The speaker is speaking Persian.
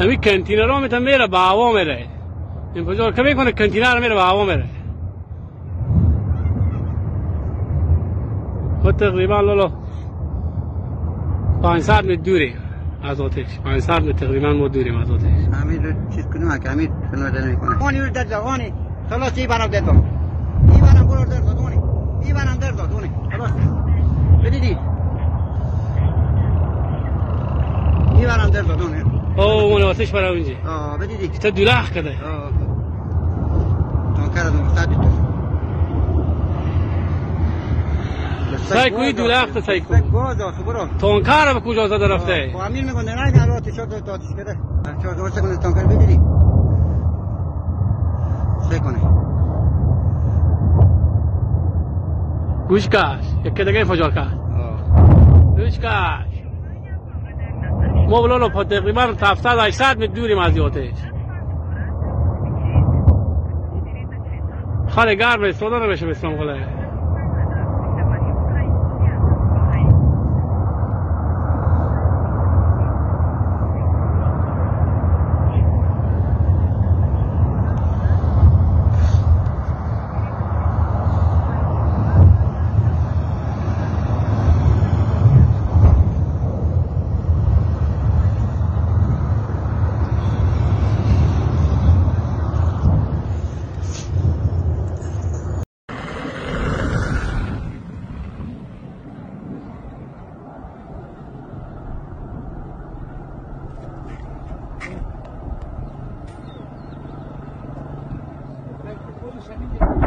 همین کنتینر ها میتون میره به هوا میره. انفجار که میکنه کنتینر میره به هوا میره. خود تقریبا لالا 500 متر دوریم از آتش. 500 متر تقریبا ما دوریم از آتش. همین رو چیز کنیم که همین کنه نمیکنه. اونی رو در اونی خلاص ای برام داد. ای برام برو در داد اونی. ای برام در داد اونی. خلاص. بدیدی. ای برام در داد اونی. او اون آتش برام اینجا. آه بدیدی. تا دولخ کده. آه. تانکر دو صد تو. سایکوی دولخت سایکو. گاز آخه برو. تانکر به کجا زده رفته؟ خب امیر میگه نه نه آتش داد آتش کرده. چهار درست کنه تانکر بدیدی. سه کنه. گوش کش یکی دیگه انفجار کرد. گوش کش ما بلالا تقریبا 700 800 متر دوریم از آتش. خاله گرم استفاده نمیشه اسلام خاله. Thank you.